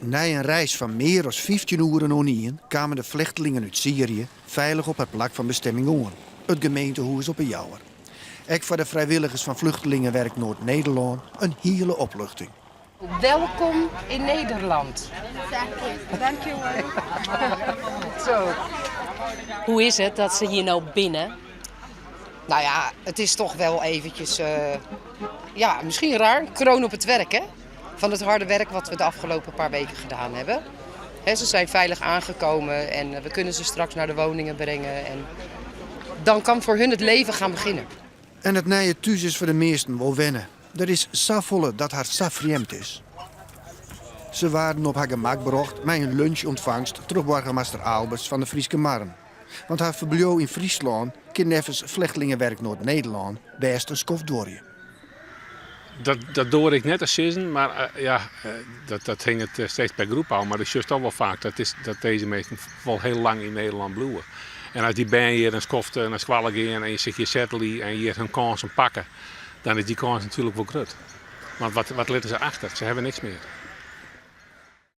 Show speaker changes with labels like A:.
A: Nei in reis fan mear as 15 oeren oanien kamen de flechtlingen út Syrië feilich op har plak fan bestimming oan, it gemeentehûs op 'e Jouwer. Ek foar de frijwilligers fan Vluchtelingenwerk Noard-Nederlân in hiele opluchting.
B: Welkom in Nederland.
C: Dank je wel.
B: Zo.
D: Hoe is it dat se hjir no binne?
B: Nou ja, it is toch wel eventjes, ja, misschien raar, kroon op het werk, hè? Van het harde werk wat we de afgelopen paar weken gedaan hebben. Hè, ze zijn veilig aangekomen en we kunnen ze straks naar de woningen brengen. En dan kan voor hun het leven gaan beginnen.
A: En it nije thús is foar de measten wol wenne. Der is safolle dat har sa frjemd is. Se waarden op har gemak brocht mei in lunchûntfangst troch boargemaster Aalberts fan de Fryske Marren. Want har ferbliuw yn Fryslân kin neffens Vluchtelingenwerk Noard-Nederlân bêst in skoft duorje.
E: Dat doar ik net te sizzen, mar ja, dat hinget steeds per groep ôf. Mar do sjochst toch wol faak dat dizze minsken wol hiel lang yn Nederlân bliuwe. En as dy bern hjir in skoft nei skoalle gean en sich hjir settelje en hjir hun kânsen pakke, dan is dy kâns natuerlik wol grut. Want wat litte se achter? Se hawwe niks mear.